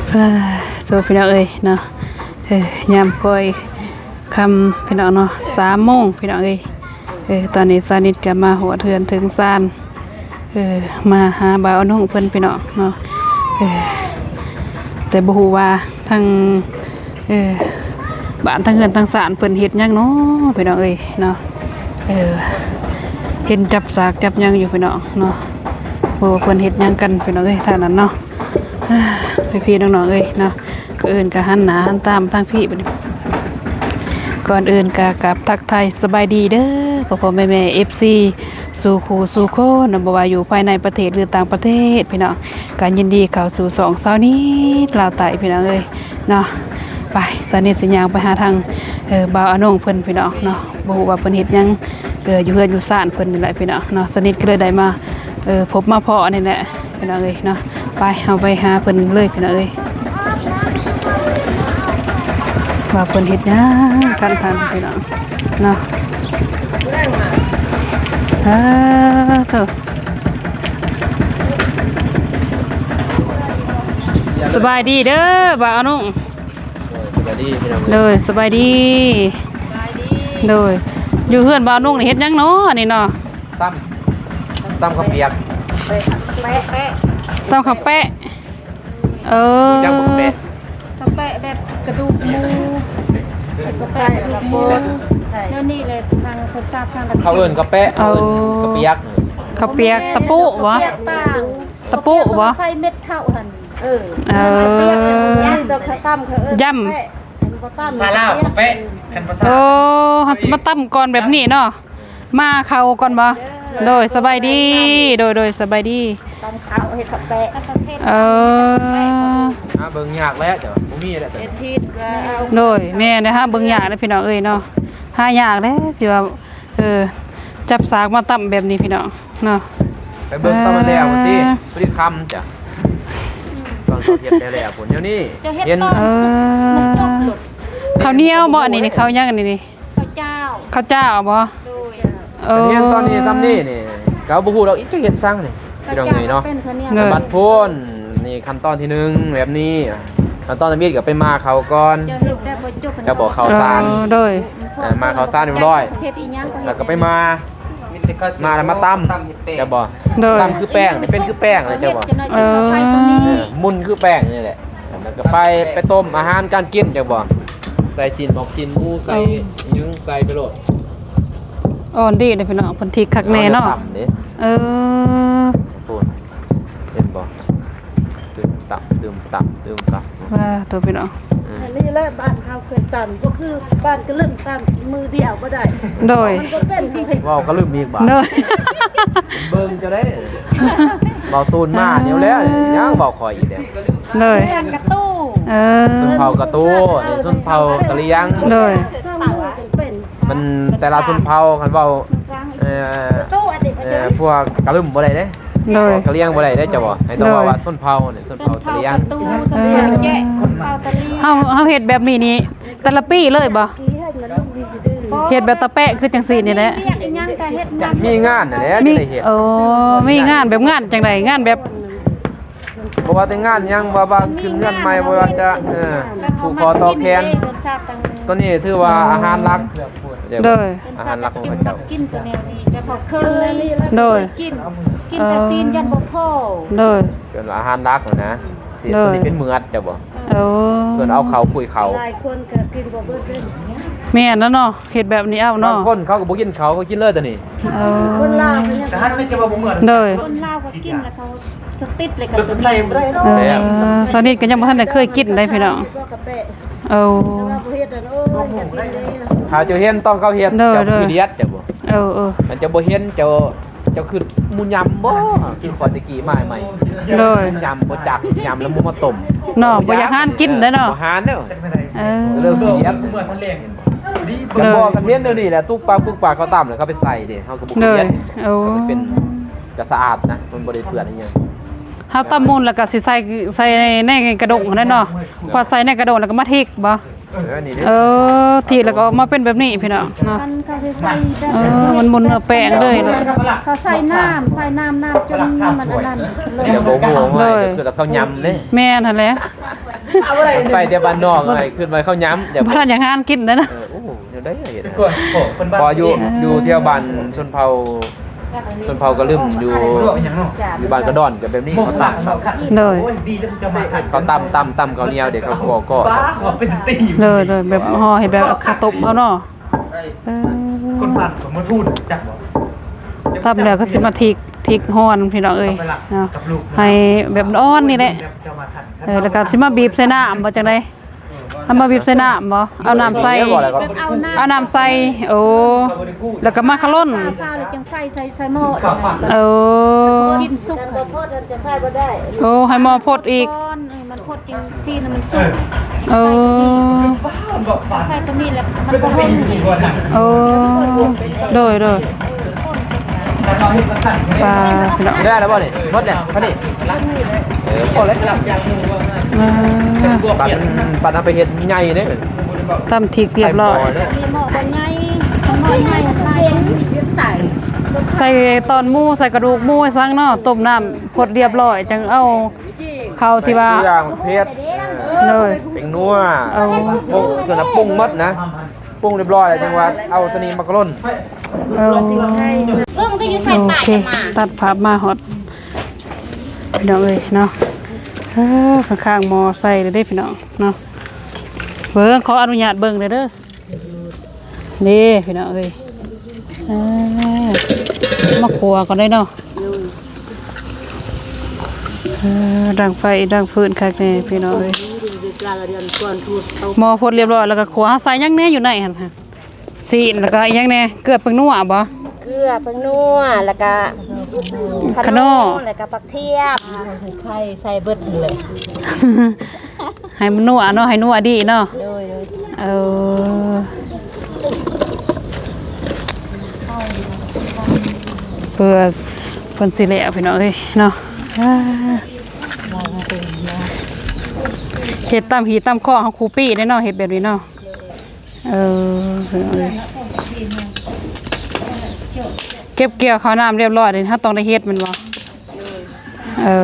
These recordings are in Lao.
ເອີ ໂອ້ ພີ່ນ້ອງເອີຍເນາະ ເອີ ຍາມຄ່ອຍຄ່ຳພີ່ນ້ອງເນາະ ສາມໂມງພີ່ນ້ອງເອີຍ. ເອີ ຕອນນີ້ສາວນິດກໍມາຮອດເຮືອນເຖິງຊານ ເອີ ມາຫາບ່າວອານົງເພິ່ນພີ່ນ້ອງເນາະ. ເອີ ແຕ່ບໍ່ຮູ້ວ່າທາງ ເອີ ບ້ານທາງເຮືອນທາງຊານເພິ່ນເຮັດຫຍັງເນາະພີ່ນ້ອງເອີຍເນາະ. ເອີ ເຫັນຈັບສາກຈັບຫຍັງຢູ່ພີ່ນ້ອງເນາະ ບໍ່ວ່າເພິ່ນເຮັດຫຍັງກັນພີ່ນ້ອງເອີຍ ທາງນັ້ນເນາະ. ເອີ ພີ່ໆນ້ອງໆເອີຍເນາະ ກ່ອນອື່ນກໍຫັນໜ້າຫັນຕາມາທາງພີ້ບັດນີ້. ກ່ອນອື່ນກໍກາບທັກທາຍສະບາຍດີເດີ ພໍ່ໆແມ່ໆ ເອັຟຊີ ສູ່ຄູ່ສູ່ຄົນເນາະ ບໍ່ວ່າຢູ່ພາຍໃນປະເທດ ຫຼື ຕ່າງປະເທດພີ່ນ້ອງ ກໍຍິນດີເຂົ້າສູ່ຊ່ອງສາວນິດລາວໃຕ້ພີ່ນ້ອງເອີຍເນາະ. ໄປ ສາວນິດຊິຍ່າງໄປຫາທາງ ເອີ ບ່າວອານົງເພິ່ນພີ່ນ້ອງເນາະ ບໍ່ຮູ້ວ່າເພິ່ນເຮັດຫຍັງ ເອີ ຢູ່ເຮືອນຢູ່ຊານເພິ່ນນີ້ແຫຼະພີ່ນ້ອງເນາະ. ສາວນິດກໍເລີຍໄດ້ມາ ເອີ ພົບມາພໍ້ນີ້ແຫຼະພີ່ນ້ອງເອີຍເນາະ. ໄປ ເຮົາໄປຫາເພິ່ນເລີຍພີ່ນ້ອງເອີຍ ວ່າເພິ່ນເຮັດຫຍັງກັນທ່ານພີ່ນ້ອງເນາະ. ເອີ ໂທ້ ສະບາຍດີເດີບ່າວອານົງ. ໂດຍ ສະບາຍດີພີ່ນ້ອງ. ໂດຍ ສະບາຍດີ. ໂດຍ ຢູ່ເຮືອນບ່າວນົງນີ້ເຮັດຫຍັງເນາະອັນນີ້ເນາະ? ຕຳ ຕຳເຂົ້າປຽກ ຕຳເຂົ້າແປະ. ເອີ ຮູ້ຈັກບໍ່ ເຂົ້າແປະ? ເຂົ້າແປະແບບກະດູກໝູ ເຂົ້າແປະກະດູກໝູ ແນວນີ້ແຫຼະ ທາງຊົນຊາດທາງ ເຂົາເອີ້ນເຂົ້າແປະ ເຂົາເອີ້ນເຂົ້າປຽກ. ເຂົ້າປຽກຕະປຸບໍ? ເຂົ້າປຽກຕ່າງ ຕະປຸບໍ? ໃສ່ເມັດເຂົ້າຫັ້ນ. ເອີ ເອີ ເຂົ້າປຽກ ເຂົາຕຳ ເຂົາເອີ້ນ ຢ້ຳ ເຂົ້າປະ ສາລາວເຂົ້າແປະ ຄັນພາສາ ໂອ້ ເຮົາຊິມາຕຳກ່ອນແບບນີ້ເນາະ ມາເຂົ້າກ່ອນບໍ? ໂດຍ ສະບາຍດີ. ໂດຍ ໂດຍ ສະບາຍດີ. ຕຳເຂົ້າເຮັດເຂົ້າແປະ. ເອີ ຫາເບິ່ງຍາກແລ້ວ ເຈົ້າ ບໍ່ມີແລ້ວ ເຮັດຜິດກໍເອົາ. ໂດຍ ແມ່ນເດ້ ຫາເບິ່ງຍາກເດ້ພີ່ນ້ອງເອີຍເນາະ ຫາຍາກເດ້ ຊິວ່າ ເອີ ຈັບສາກມາຕຳແບບນີ້ພີ່ນ້ອງເນາະ. ໄປເບິ່ງຕອນມັນແລ້ວພຸ້ນຕິ ເອີ ພໍດີຄ່ຳຈ້ະ ຕອນເຂົາເຮັດແລ້ວໆພຸ້ນ. ດຽວນີ້ເຫັນ ເອີ ມັນຈົບໂລດ. ເຂົ້າໜຽວບໍ? ອັນນີ້ເຂົ້າຫຍັງອັນນີ້? ເຂົ້າຈ້າວ. ເຂົ້າຈ້າວບໍ? ໂດຍ. ເອີ ຮຽນຕອນນີ້ຊ່ຳນີ້ນີ້ ກໍບໍ່ຮູ້ດອກ ອີກຈັກເຮັດສັງນີ້ ພີ່ນ້ອງເອີຍເນາະ. ໂດຍ ບັດພຸ້ນນີ້ຂັ້ນຕອນທີໜຶ່ງແບບນີ້ ຂັ້ນຕອນທຳອິດກໍໄປໝ່າເຂົ້າກ່ອນ ເຈົ້າເຮັດແບບບໍ່ຈົບ ເຈົ້າບອກເຂົ້າສານ. ເອີ ໂດຍ ເອີ ໝ່າເຂົ້າສານຮຽບຮ້ອຍ ເຮັດອີຫຍັງກໍເຮັດ ແລ້ວກໍໄປໝ່າ ໝ່າແລ້ວມາຕຳ ເຈົ້າບອກ. ໂດຍ ຕຳຄືແປ້ງ ເປັນຄືແປ້ງເລີຍ ເຈົ້າບອກ. ເອີ ໝຸ່ນຄືແປ້ງນີ້ແຫຼະ ແລ້ວກໍໄປ ໄປຕົ້ມອາຫານການກິນ ເຈົ້າບອກ. ໃສ່ຊີ້ນບອກຊີ້ນໝູ ໃສ່ ເອີ ຫຍັງໃສ່ໄປໂລດ. ອ່ອນດີເດ້ພີ່ນ້ອງ ເພິ່ນທີ່ຄັກແນ່ເນາະ. ເອີ ໂອ້ ເຫັນບໍ່? ຕຶມຕັບ ຕຶມຕັບ ຕຶມຕັບ ວ່າໂຕພີ່ນ້ອງ. ອືມ ອັນນີ້ແຫຼະບ້ານເຮົາເຄີຍຕຳ ບໍ່ຄືບ້ານກະລຶ້ມ ຕຳມືດຽວບໍ່ໄດ້. ໂດຍ ມັນບໍ່ເປັນ ເວົ້າກະລຶ້ມອີກບາດ. ໂດຍ ເບິ່ງເຈົ້າໄດ້ ເວົ້າຕູນມານີ້ແລ້ວ ຍັງເວົ້າຂ້ອຍອີກແລ້ວ. ໂດຍ ເພື່ອນກະຕູ້ ເອີ ຊົນເຜົ່າກະຕູ້ ນີ້ຊົນເຜົ່າກະຫຼຽງ. ໂດຍ ມັນແຕ່ລະຊົນເຜົ່າ ຄັນເວົ້າ ເອີ ເອີ ພວກກະລຶ້ມບໍ່ໄດ້ເດ້. ໂດຍ ກະຫຼຽງບໍ່ໄດ້ເດ້ ເຈົ້າບໍ່ ໃຫ້ຕ້ອງເວົ້າວ່າຊົນເຜົ່ານີ້ ຊົນເຜົ່າກະຫຼຽງ. ເອີ ເຮົາ ເຮົາເຮັດແບບນີ້ນີ້ ແຕ່ລະປີເລີຍບໍ່? ເຮັດແບບຕະແປະຄືຈັ່ງຊີ້ນີ້ແຫຼະ. ມີງານນັ້ນແຫຼະ ມີ ຈະໄດ້ເຮັດ. ໂອ້ ມີງານແບບ ງານຈັ່ງໃດ? ງານແບບ ບໍ່ວ່າແຕ່ງານຫຍັງ ວ່າ ວ່າຂຶ້ນເຮືອນໃໝ່ ບໍ່ວ່າຈະ ເອີ ຜູກຄໍຕໍ່ແຂນ ໂຕນີ້ຖືວ່າອາຫານຫຼັກ. ໂດຍ ອາຫານຫຼັກຂອງເຂົາເຈົ້າ ກິນແຕ່ແນວນີ້ ແຕ່ບໍ່ເຄີຍ ໂດຍ ກິນ ກິນແຕ່ຊີ້ນ ເອີ ຢ້ານບໍ່ພໍ. ໂດຍ ເອີ້ນວ່າອາຫານຫຼັກນະ. ຊີ້ນ ໂດຍ ໂຕນີ້ເປັນເໝືອດ ເຈົ້າບໍ່? ໂອ້ ເອີ້ນເອົາເຂົ້າຄຸຍເຂົ້າ. ຫຼາຍຄົນກໍກິນບໍ່ເບິດເດ້. ແມ່ນແລ້ວເນາະ ເຮັດແບບນີ້ເອົາເນາະ. ບາງຄົນເຂົາກໍບໍ່ກິນເຂົ້າ ເຂົາກິນເລີຍໂຕນີ້. ເອີ ຄົນລາວເຂົາຍັງ ແຕ່ຫັ້ນແມ່ນຈະວ່າບໍ່ເໝືອນ. ໂດຍ ຄົນລາວກໍກິນແລ້ວເຂົາ ສະຕິດເລີຍກັບໂຕນີ້. ເອີ ສາວນິດກໍຍັງບໍ່ທັນໄດ້ເຄີຍກິນໄດ໋ພີ່ນ້ອງ. ເອົາ ແຕ່ວ່າບໍ່ເຮັດອັນ ໂອ້ຍ ຢາກກິນເດ້. ຖ້າເຈົ້າເຫັນຕອນເຂົາເຮັດ ໂດຍ ເຈົ້າ ໂດຍ ຂີ້ດຽດເຈົ້າບໍ່? ເອີ ເອີ ຄັນເຈົ້າບໍ່ເຫັນ ເຈົ້າ ເຈົ້າຄືໝູຢຳບໍ່? ຄືຂ້ອຍແຕ່ກີ້ມາໃໝ່ ໂດຍ ໝູຢຳບໍ່ຈັກ ຍຳແລ້ວໝູມາຕົ້ມເນາະ. ບໍ່ຢາກຫານກິນເດ້ເນາະ ບໍ່ຫານເດ້. ເອີ ເລີ່ມຂີ້ດຽດ ເມື່ອທັນແລງ ໂດຍ ບໍ່ ຄັນເຫັນແນວນີ້ແຫຼະ ຕຸກປັກປຸກປັກ ເຂົາຕຳແລ້ວເຂົາໄປໃສ່ເດ້ ເຮົາກໍບໍ່ ໂດຍ ເຮັດ. ໂອ້ ເປັນ ກະສະອາດນະ ມັນບໍ່ໄດ້ເປື້ອນອີຫຍັງ. ເຮົາຕຳໝຸ່ນແລ້ວກໍຊິໃສ່ ໃສ່ໃນກະດົງຫັ້ນແຫຼະເນາະ. ພໍໃສ່ໃນກະດົງແລ້ວກໍມາທີກບໍ່? ເອີ ນີ້ເດ້ ເອີ ທີກແລ້ວກໍອອກມາເປັນແບບນີ້ພີ່ນ້ອງເນາະ. ມັນກໍຊິໃສ່ແບບ ເອີ ມັນໝຸ່ນເນື້ອແປ້ງເລີຍເນາະ. ເຂົາໃສ່ນ້ຳ ໃສ່ນ້ຳ ນ້ຳຈົນມັນອັນນັ້ນ ຈະບໍ່ຮູ້ວ່າ ໂດຍ ຄືເຂົາຍຳເດ້. ແມ່ນຫັ້ນແຫຼະ. ໄປແຕ່ບ້ານນອກ ໃຫ້ຂຶ້ນໄປເຂົ້າຍາມ ຢາກ ບໍ່ທັນຢາກຫາກິນເດ້ນະ. ເອີ ໂອ້ ແນວໃດເຮັດ ຄືກ່ອນ ພໍເພິ່ນບ້ານ ຢູ່ ເອີ ຢູ່ແຖວບ້ານຊົນເຜົ່າ ຊົນເຜົ່າກະລຶມ ຢູ່ ຢູ່ບ້ານກະດອນ ກະແບບນີ້ ເຂົາຕຳ ໂດຍ ເຂົາຕຳ ຕຳ ຕຳເຂົ້າໜຽວ ເດ ເຂົາກໍ ກໍ ໂດຍ ໂດຍ ແບບຫໍ່ເຮັດແບບເຂົ້າຕົ້ມເອົາເນາະ. ເອີ ຄົນບ້ານເຂົາມາທູນຈັກບໍ່? ຕຳແລ້ວກໍຊິມາທິກ ທິກຮ່ອນພີ່ນ້ອງເອີຍເນາະ ໃຫ້ແບບອ່ອນນີ້ແຫຼະ. ເອີ ແລ້ວກໍຊິມາບີບໃສ່ນ້ຳບໍ່ ຈັ່ງໃດ? ເອົາມາບີບໃສ່ນ້ຳບໍ່? ເອົານ້ຳໃສ່ ເອົານ້ຳໃສ່. ໂອ້ ແລ້ວກໍມາຂະຫຼົ່ນ ຊາວໆ ແລ້ວຈັ່ງໃສ່ ໃສ່ ໃສ່ໝໍ້. ເອີ ກິນສຸກ ໂອ້ ໃຫ້ໝໍ້ພົດອີກ ມັນພົດຈັ່ງຊີ້ນະ ມັນສຸກ. ເອີ ໃສ່ຕົວນີ້ແຫຼະ ມັນບໍ່ຫົງ. ໂອ້ ໂດຍ ໂດຍ. ປາ ພີ່ນ້ອງ ໄດ້ແລ້ວບໍ່ນີ້? ໝົດແລ້ວ ພໍດີ ເອີ ພໍແລ້ວ. ອ່າ ປັນ ປັນເອົາໄປເຮັດໃຫຍ່ເດ້ ຕຳທິກຮຽບຮ້ອຍ. ໝໍ້ບໍ່ໃຫຍ່ ໝໍ້ໃຫຍ່ ໃສ່ຕອນໝູ ໃສ່ກະດູກໝູໃສ່ສັງເນາະ ຕົ້ມນ້ຳ ພົດຮຽບຮ້ອຍ ຈັ່ງເອົາເຂົ້າທີ່ວ່າ ເຄື່ອງເຜັດ ໂດຍ ແປ້ງນົວ ເອົາ ປຸງ ສ່ວນນັ້ນປຸງໝົດນະ ປຸງຮຽບຮ້ອຍແລ້ວ ຈັ່ງວ່າເອົາຕົວນີ້ມາກະຫຼົ່ນ. ເອີ ເບິ່ງແຕ່ຢູ່ໃສ່ປາກ. ໂອເຄ ຕັດພາບມາຮອດ ພີ່ນ້ອງເອີຍເນາະ ເອີ ຂ້າງໆໝໍ້ໃສ່ເລີຍເດ້ພີ່ນ້ອງເນາະ. ເບິ່ງ ຂໍອະນຸຍາດເບິ່ງເດີ ເດີ ນີ້ພີ່ນ້ອງເອີຍ ເອີ ມາຂົ້ວກ່ອນເດີເນາະ. ເອີ ດັງໄຟດັງຟືນຄັກແນ່ພີ່ນ້ອງເອີຍ. ໝໍ້ພົດຮຽບຮ້ອຍແລ້ວກໍຂົ້ວ ເຮົາໃສ່ຫຍັງແນ່ຢູ່ໃນຫັ້ນ? ຊີ້ນ ແລ້ວກໍອີຫຍັງແນ່? ເກືອແປ້ງນົວບໍ່? ເກືອແປ້ງນົວ ແລ້ວກໍຂະໜໍ່ ຂະໜໍ່ ແລ້ວກໍຜັກທຽມ ໄຂ່ ໃສ່ເບິດເລີຍ ໃຫ້ມັນນົວເນາະ ໃຫ້ນົວດີເນາະ. ໂດຍ ໂດຍ ເອີ ເພື່ອເພິ່ນຊິແລ້ວພີ່ນ້ອງເອີຍເນາະ. ເຮັດຕາມຮີດຕາມຄອງຂອງຄູປີ້ເດ້ເນາະ ເຮັດແບບນີ້ເນາະ. ເອີ ເອີ ເກັບກ່ຽວເຂົ້ານ້ຳຮຽບຮ້ອຍ ເຮົາຕ້ອງໄດ້ເຮັດແມ່ນບໍ່? ເອີ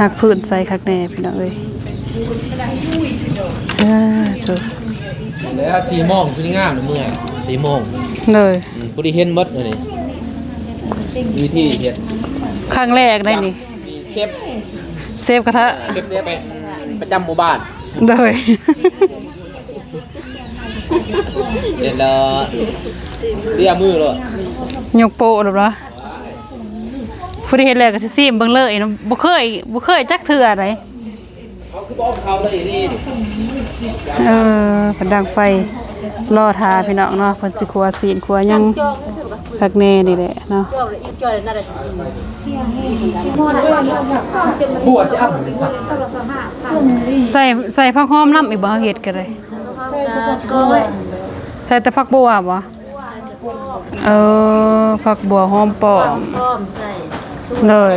ຮັກພື້ນໃສ່ຄັກແນ່ພີ່ນ້ອງເອີຍ. ເອີ ແລ້ວສີ່ໂມງ ພໍດີງາມເມື່ອ ສີ່ໂມງ ໂດຍ ອືມ ພໍດີເຫັນໝົດມື້ນີ້ ວິທີເຮັດ ຄັ້ງແລກໄດ໋ນີ້. ເຊຟ ເຊຟກະທະ ເຊຟປະຈຳໝູ່ບ້ານ ໂດຍ ເຮັດແລ້ວເລຍມືໂລດ ຍົກໂປ້ໂລດວະ. ຜູ້ທີ່ເຮັດແລ້ວກໍຊິຊີມເບິ່ງເລີຍເນາະ ບໍ່ເຄີຍ ບໍ່ເຄີຍຈັກເທື່ອໃດ໋. ເອີ ເພິ່ນດັງໄຟລໍຖ້າພີ່ນ້ອງເນາະ ເພິ່ນຊິຂົ້ວຊີ້ນຂົ້ວຫຍັງຄັກແນ່ນີ້ແຫຼະເນາະ. ໃສ່ ໃສ່ຜັກຫອມນຳອີກບໍ່? ເຮົາເຮັດກໍໄດ້ ໃສ່ແຕ່ຜັກບົ່ວບໍ່? ເອີ ຜັກບົ່ວ ຫອມປ້ອມ ຫອມປ້ອມໃສ່ ໂດຍ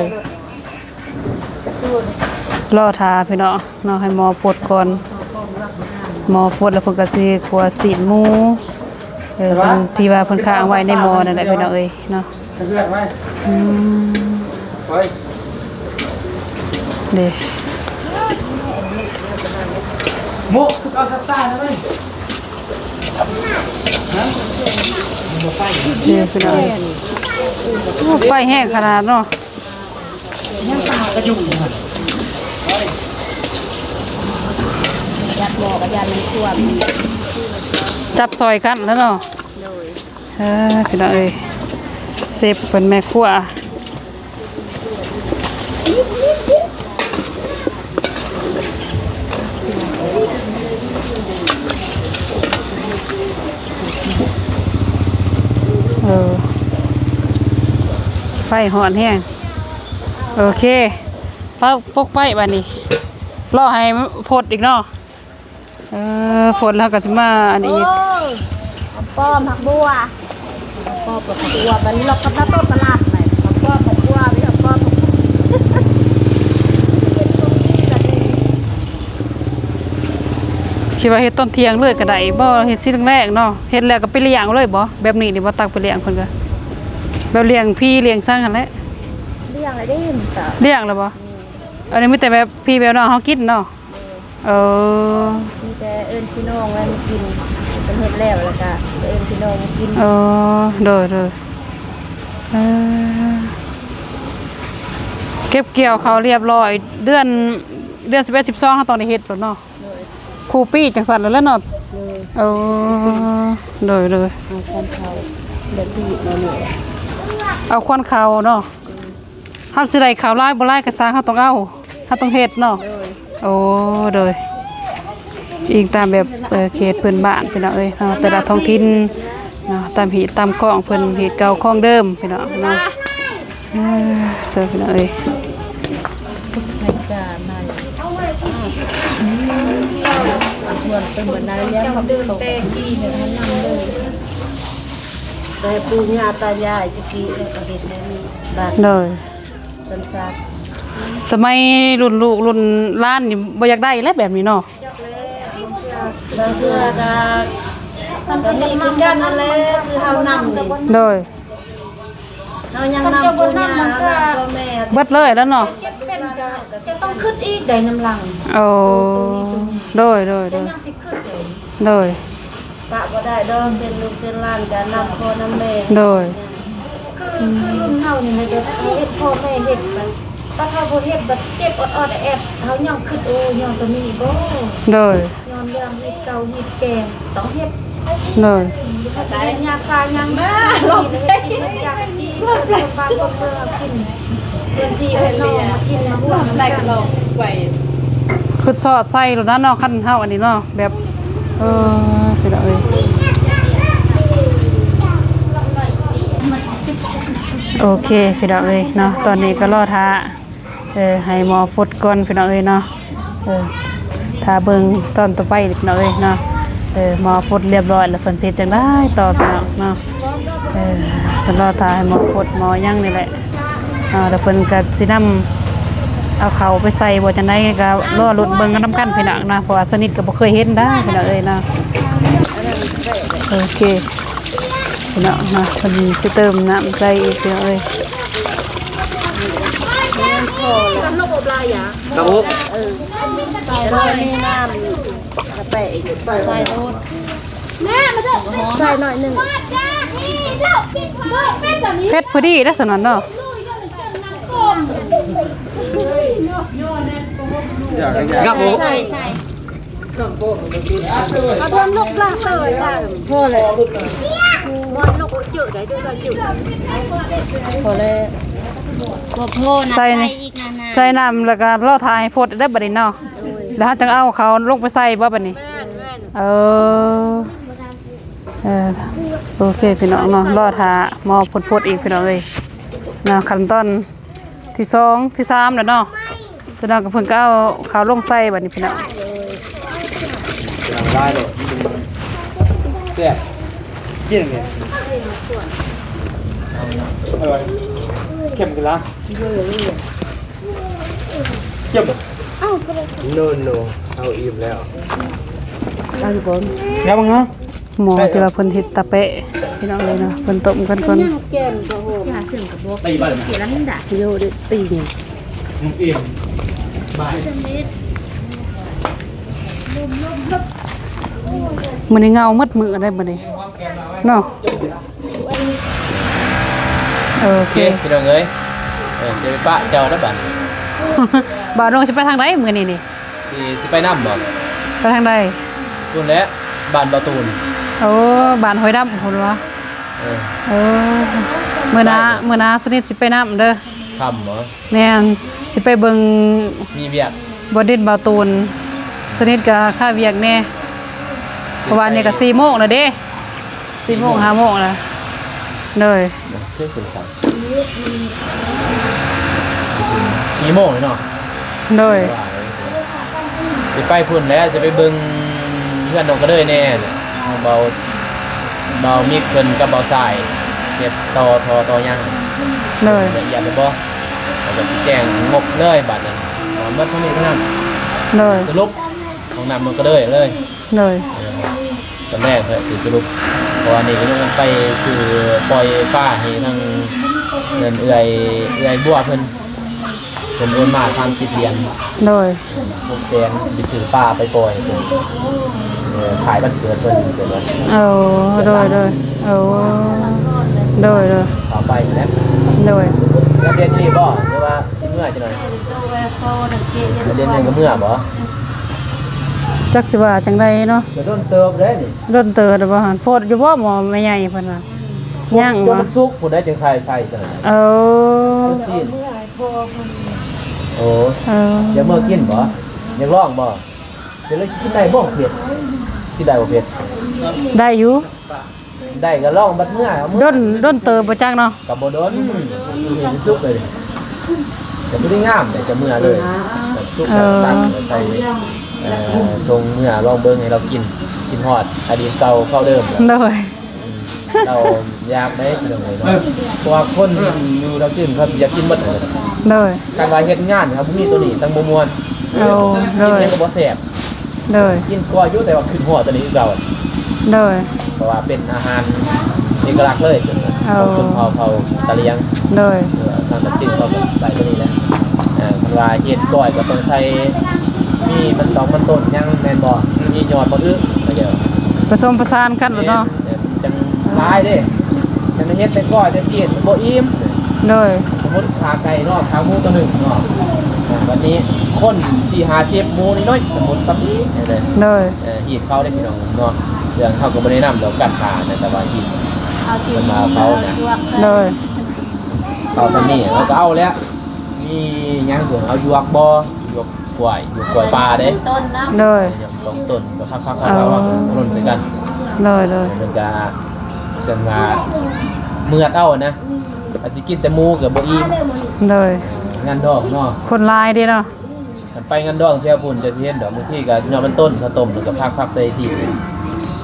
ລໍຖ້າພີ່ນ້ອງເນາະ ໃຫ້ໝໍ້ຟົດກ່ອນ ໝໍ້ຟົດແລ້ວເພິ່ນກໍຊິຂົ້ວຊີ້ນໝູ ເອີ ທີ່ວ່າເພິ່ນຄ້າງໄວ້ໃນໝໍ້ນັ້ນແຫຼະພີ່ນ້ອງເອີຍເນາະ. ອືມ ເດ້ ໂມ ເອົາສັບຕານະເວີຍ ເດ້ພີ່ນ້ອງເອີຍ. ໂອ້ ໄຟແຮງຂະໜາດເນາະ. ຈັບໝໍ້ກັບຢ້ານມັນຖ້ວມ ຈັບຊ່ອຍກັນແລ້ວເນາະ. ໂດຍ ເອີ ພີ່ນ້ອງເອີຍ ເຊຟເປັນແມ່ຄົວ. ເອີ ໄຟຮ້ອນແຮງ. ໂອເຄ ປະ ປົກໄຟບາດນີ້ ລໍໃຫ້ຟົດອີກເນາະ. ເອີ ຟົດແລ້ວກໍຊິມາອັນນີ້ອີກ. ໂອ້ ຫອມປ້ອມ ຜັກບົ່ວ ຫອມປ້ອມກັບຜັກບົ່ວ ບັດນີ້ລອກກັບໜ້າຕົ້ນຕະຫຼາດໃໝ່ ຫອມປ້ອມ ຜັກບົ່ວ ມີຫອມປ້ອມ ຄິດວ່າເຮັດຕອນທ່ຽງເລີຍກໍໄດ້ບໍ່? ເຮັດຊິແລງໆເນາະ ເຮັດແລ້ວກໍໄປລ້ຽງເລີຍບໍ່? ແບບນີ້ນີ້ບໍ່? ຕັກໄປລ້ຽງເພິ່ນກໍ ແບບລ້ຽງຜີລ້ຽງສັງຫັ້ນແຫຼະ. ລ້ຽງແລ້ວເດ້ມື້ເຊົ້າ ລ້ຽງແລ້ວບໍ່? ອືມ. ອັນນີ້ມີແຕ່ແບບພີ່ແບບນ້ອງເຮົາກິນເນາະ. ໂດຍ ເອີ ມີແຕ່ເອີ້ນພີ່ນ້ອງແລ້ວມາກິນ ເພິ່ນເຮັດແລ້ວ ແລ້ວກະເອີ້ນພີ່ນ້ອງມາກິນ. ເອີ ໂດຍ ໂດຍ ເອີ ເກັບກ່ຽວເຂົ້າລຽບຮ້ອຍ ເດືອນ ເດືອນສິບເອັດ ສິບສອງ ເຮົາຕ້ອງໄດ້ເຮັດໂລດເນາະ. ໂດຍ ຄູ່ປີຈັ່ງຊັ້ນແຫຼະເນາະ. ໂດຍ ເອີ ໂດຍ ໂດຍ ເອົາຄວັນເຂົ້າແບບນີ້ເນາະ ເອົາຄວັນເຂົ້າເນາະ. ເຮົາຊິໄດ້ເຂົ້າຫຼາຍບໍ່ຫຼາຍກະຊ່າງ ເຮົາຕ້ອງເອົາ ເຮົາຕ້ອງເຮັດເນາະ. ໂດຍ ໂອ້ ໂດຍ ອີງຕາມແບບ ເອີ ເຂດພື້ນບ້ານພີ່ນ້ອງເອີຍເນາະ ແຕ່ລະທ້ອງຖິ່ນເນາະ ຕາມຮີດຕາມຄອງເພິ່ນ ຮີດເກົ່າຄອງເດີມພີ່ນ້ອງເນາະ. ເອີ ເຊີພີ່ນ້ອງເອີຍ ໃຫ້ການໃຫ້ ອືມ ຊວນເປັນບັນດາລຽນມາເປັນໂຕ ແຕ່ກີ້ນີ້ມັນນຳເລີຍ ແຕ່ປູ່ຍ່າຕາຍາຍແຕ່ກີ້ເຂົາກໍເຮັດແນວນີ້ ບ້ານ ໂດຍ ສັນຊາດ ສະໄໝລຸ້ນລູກລຸ້ນຫຼານນີ້ບໍ່ຢາກໄດ້ແລ້ວແບບນີ້ເນາະ. ບາງເທື່ອກໍ ກໍມີຄືກັນນັ້ນແຫຼະ ຄືເຮົານຳນີ້ ໂດຍ ເຮົາຍັງນຳປູ່ຍ່າ ເຮົານຳພໍ່ແມ່ ເບິດເລີຍແລ້ວເນາະ. ເຈັບເປັນກໍຈະຕ້ອງຄຶດອີກໄດ໋ນຳຫຼັງ. ໂອ້ ໂຕນີ້ ໂຕນີ້ ໂດຍ ໂດຍ ໂດຍ ຍັງຊິຄຶດໄດ້. ໂດຍ ປະບໍ່ໄດ້ດອກ ເຊັ່ນລູກເຊັ່ນຫຼານກໍນຳພໍ່ນຳແມ່. ໂດຍ ຄື ຄືລຸ້ນເຮົານີ້ແຫຼະ ແບບເຮົາເຫັນພໍ່ແມ່ເຮັດ ບັດ ບັດເຮົາບໍ່ເຮັດ ບັດເຈັບອອດໆແອດໆ ເຮົາຍັງຄຶດ ໂອ້ ຍ້ອນໂຕນີ້ບໍ? ໂດຍ ຍ້ອນເລື່ອງຮີດເກົ່າຮີດແກ່ ຕ້ອງເຮັດ. ໂດຍ ເຮັດຍາກຊາຍັງ ມາ ເຮັດກິນເຮັດຢາກກິນ ເພື່ອຄົນບ້ານຄົນເມືອງເຮົາກິນ ເພື່ອທີ່ເອີ້ນນ້ອງມາກິນມາຮ່ວມນຳກັນ. ຄຶດຊອດໃສ່ໂລດນະເນາະ ຄັນເຮົາອັນນີ້ເນາະ ແບບ ເອີ ພີ່ນ້ອງເອີຍ ໂອເຄ ພີ່ນ້ອງເອີຍເນາະ ຕອນນີ້ກໍລໍຖ້າ ເອີ ໃຫ້ໝໍຟົດກ່ອນພີ່ນ້ອງເອີຍເນາະ. ເອີ ຖ້າເບິ່ງຕອນຕໍ່ໄປພີ່ນ້ອງເອີຍເນາະ. ເອີ ໝໍຟົດລຽບຮ້ອຍແລ້ວ ເພິ່ນຊິເຮັດຈັ່ງໃດຕໍ່ພີ່ນ້ອງເນາະ. ເອີ ເພິ່ນລໍຖ້າໃຫ້ໝໍຟົດໝໍຫຍັງນີ້ແຫຼະເນາະ ແລ້ວເພິ່ນກໍຊິນຳເອົາເຂົ້າໄປໃສ່ບໍ່ຈັ່ງໃດ ກໍລໍລຸ້ນເບິ່ງນຳກັນພີ່ນ້ອງເນາະ ເພາະວ່າສະນິດກໍບໍ່ເຄີຍເຫັນດາພີ່ນ້ອງເອີຍເນາະ. ໂອເຄ ພີ່ນ້ອງເນາະ ເພິ່ນຊິເຕີມນ້ຳໃສ່ອີກພີ່ນ້ອງເອີຍ. ກະບຸກ ເອີ ໃສ່ໜ້ອຍໜຶ່ງ ເຜັດພໍດີແລ້ວຊັ້ນເນາະ. ກະບຸກ ເອົາທວມລູກລະເຕີຍລະ ພໍແລ້ວ ບໍ່ລູກເຈີໄດ້ເດີລະເຈີ ພໍແລ້ວ ບໍ່ພໍນະ ໃສ່ ໃສ່ອີກນານໆ ໃສ່ນ້ຳ ແລ້ວກໍລໍຖ້າໃຫ້ຟົດເດີບັດນີ້ເນາະ. ໂດຍ ແລ້ວເຮົາຈັ່ງເອົາເຂົ້າລົງໄປໃສ່ບໍ່ບັດນີ້? ແມ່ນໆ ເອີ ເອີ ໂອເຄພີ່ນ້ອງເນາະ ລໍຖ້າໝໍຟົດໆອີກພີ່ນ້ອງເອີຍເນາະ ຂັ້ນຕອນ ທີສອງ ທີສາມແລ້ວເນາະ. ຕົວນັ້ນກໍເພິ່ນກໍເອົາເຂົ້າລົງໃສ່ບັດນີ້ພີ່ນ້ອງ. ແຊບ ກິນອັນນີ້ ອະລ່ອຍ ເຂັ້ມຂຶ້ນລະ ເຂັ້ມ. ໂນ ໂນ ເຮົາອີ່ມແລ້ວ ອັນກ່ອນ ແລ້ວເນາະ. ໝໍທີ່ວ່າເພິ່ນເຮັດຕາແປະພີ່ນ້ອງເອີຍເນາະ ເພິ່ນຕົ້ມກັນກ່ອນ ແກມກໍໂຫດ ເສຍງກໍບໍ່ ຕີໄປ ເສຍງລະມັນດະ ໂຍເດະຕີ ມື້ນີ້ເຫງົາໝົດມື້ໄດ໋ມື້ນີ້ເນາະ. ໂອເຄ ໂອເຄ ພີ່ນ້ອງເອີຍ ເອີ ຊິໄປປະເຈົ້າແລ້ວບັດ ບ່າວໂດ່ງຊິໄປທາງໃດມື້ນີ້ນີ້? ຊິ ຊິໄປນຳບໍ່? ໄປທາງໃດ? ພຸ້ນແຫຼະ ບ້ານບ່າວຕູນ. ໂອ້ ບ້ານຫ້ວຍດຳພຸ້ນຫວາ? ເອີ ເອີ ມື້ໜ້າ ມື້ໜ້າສະນິດຊິໄປນຳເດີ. ຄ່ຳບໍ່? ແມ່ນ ຊິໄປເບິ່ງ ມີວຽກ ບໍ່ດິນບ່າວຕູນ ສະນິດກໍຄາວຽກແດ່ ເພາະວ່ານີ້ກໍສີ່ໂມງແລ້ວເດ້. ສີ່ໂມງ ສີ່ໂມງ ຫ້າໂມງລະ ໂດຍ ເຊີນຂຶ້ນຊັ້ນ ສີ່ໂມງເລີຍເນາະ. ໂດຍ ຊິໄປພຸ້ນແຫຼະ ຊິໄປເບິ່ງເຮືອນນ້ອງກະເດີຍແດ່ ເບົາ ເບົາມິກເພິ່ນກັບເບົາຊາຍ ເຮັດຕໍ່ທໍ່ຕໍ່ຫຍັງ ໂດຍ ລະອຽດແລ້ວບໍ່ ແລ້ວກໍຊິແຈ້ງງົບເລີຍບາດນີ້ ໝົດເທົ່ານີ້ເທົ່ານັ້ນ ໂດຍ ສະຫຼຸບ ຫ້ອງນ້ຳນ້ອງກະເດີຍເລີຍ ໂດຍ ຕອນແລກເພິ່ນຊິສະຫຼຸບ ເພາະວ່ານີ້ກໍຍັງໄປຊື້ປ່ອຍປາໃຫ້ທາງ ເອີ ເອື້ອຍ ເອື້ອຍບົວເພິ່ນ ເພິ່ນໂອນມາສາມສິບຫຼຽນ ໂດຍ ຫົກແສນ ໄປຊື້ປາໄປປ່ອຍເພິ່ນ ເອີ ຂາຍວັນເກີດເພິ່ນເປັນວ່າ ໂອ້ ໂດຍ ໂດຍ ໂອ້ ໂດຍ ໂດຍ ເອົາໄປແລ້ວ ໂດຍ ແລ້ວເດນນີ້ບໍ່ ຫຼືວ່າຊິເມືອຈັກໜ່ອຍ ເດນນີ້ກໍເມືອບໍ່ ຈັກຊິວ່າຈັ່ງໃດເນາະ ກໍດົນເຕີບເດ້ນີ້ ດົນເຕີບແລ້ວບໍ່ຫັ້ນ ໂພດຢູ່ບໍ່ໝໍແມ່ໃຫຍ່ເພິ່ນວ່າ ຍັງ ຈົນມັນສຸກພຸ້ນໄດ້ ຈຶ່ງຄ່ອຍໃສ່ຕົວນັ້ນ ເອີ ເອົາເມືອໃຫ້ພໍ່ເພິ່ນ ໂອ້ ເອີ ຢາກເມືອກິນບໍ່ ຢາກລອງບໍ່ ເປັນລະກິນໄດ້ບໍ່ເຜັດ ກິນໄດ້ບໍ່ເຜັດ ໄດ້ຢູ່ ໄດ້ກໍລອງບັດເມືອ ເອົາເມືອ ດົນ ດົນເຕີບບໍ່ຈັກເນາະ ກໍບໍ່ດົນ ນີ້ມັນສຸກເລີຍ ກໍບໍ່ໄດ້ງາມ ແຕ່ຈະເມືອເລີຍ ແບບສຸກແລ້ວກໍຕັກໃສ່ ເອີ ຖົງເມືອລອງເບິ່ງ ໃຫ້ລາວກິນ ຄິດຮອດອະດີດເກົ່າເກົ່າເດີມ ໂດຍ ລາວຢາກໄດ້ພີ່ນ້ອງເອີຍເນາະ ເພາະວ່າຄົນຢູ່ລາວຈື່ນເຂົາຊິຢາກກິນໝົດ ໂດຍ ຄັນວ່າເຮັດງານເຮົາບໍ່ມີໂຕນີ້ ຈັ່ງບໍ່ມ່ວນ ໂອ້ ໂດຍ ກິນຫຍັງກໍບໍ່ແຊບ ໂດຍ ກິນກ້ອຍຢູ່ ແຕ່ວ່າຄິດຮອດໂຕນີ້ຄືເກົ່າ ໂດຍ ເພາະວ່າເປັນອາຫານເອກະລັກເລີຍ ໂອ້ ຂອງຊົນເຜົ່າ ເຜົ່າຕາຫຼຽງ ໂດຍ ເອີ ທາງລາວຈື່ນເຂົາກໍໃສ່ໂຕນີ້ແຫຼະ ເອີ ຄັນວ່າເຮັດກ້ອຍກໍຕ້ອງໃສ່ ມີມັນຕອກມັນຕົ້ນຫຍັງແມ່ນບໍ່ ມີຍອດບັກອຶ ເຂົາເຈົ້າ ປະສົມປະສານກັນໂລດເນາະ ແມ່ນ ເອີ ມັນຈັ່ງຫຼາຍເດ້ ຄັນເຮັດແຕ່ກ້ອຍແຕ່ຊີ້ນບໍ່ອີ່ມ ໂດຍ ສົມມຸດຂາໄກ່ເນາະ ຂາໝູໂຕໜຶ່ງເນາະ ອ່າ ບັດນີ້ຄົນສີ່ຫ້າສິບ ໝູນ້ອຍໆ ສົມມຸດສ່ຳນີ້ເດ້ ໂດຍ ເອີ ຮີດເຂົາເດ້ພີ່ນ້ອງເນາະ ເລື່ອງເຮົາກໍບໍ່ແນະນຳດອກການຂ້ານະ ແຕ່ວ່າຮີດ ເອົາເຂົານະ ໂດຍ ເອົາສ່ຳນີ້ ເຮົາກໍເອົາແລ້ວ ມີຫຍັງເພິ່ນເອົາຢວກບໍ່ ຢວກ ກ້ວຍ ຢວກກ້ວຍປ່າເດ້ ໂດຍ ສອງຕົ້ນ ກໍຄັກໆໆໆ ເອີ ລົນໃສ່ກັນ ໂດຍໆ ເພິ່ນກະ ເພິ່ນວ່າເມືອດເອົານະ ອາດຊິກິນແຕ່ໝູກໍບໍ່ອີ່ມ ໂດຍ ງານດອງເນາະ ຄົນຫຼາຍເດ້ເນາະ ຄັນໄປງານດອງແຖວພຸ້ນ ເຈົ້າຊິເຫັນດອກ ບາງທີກໍຍອດມັນຕົ້ນ ເຂົາຕົ້ມ ແລ້ວກໍພັກໆໃສ່ທີ່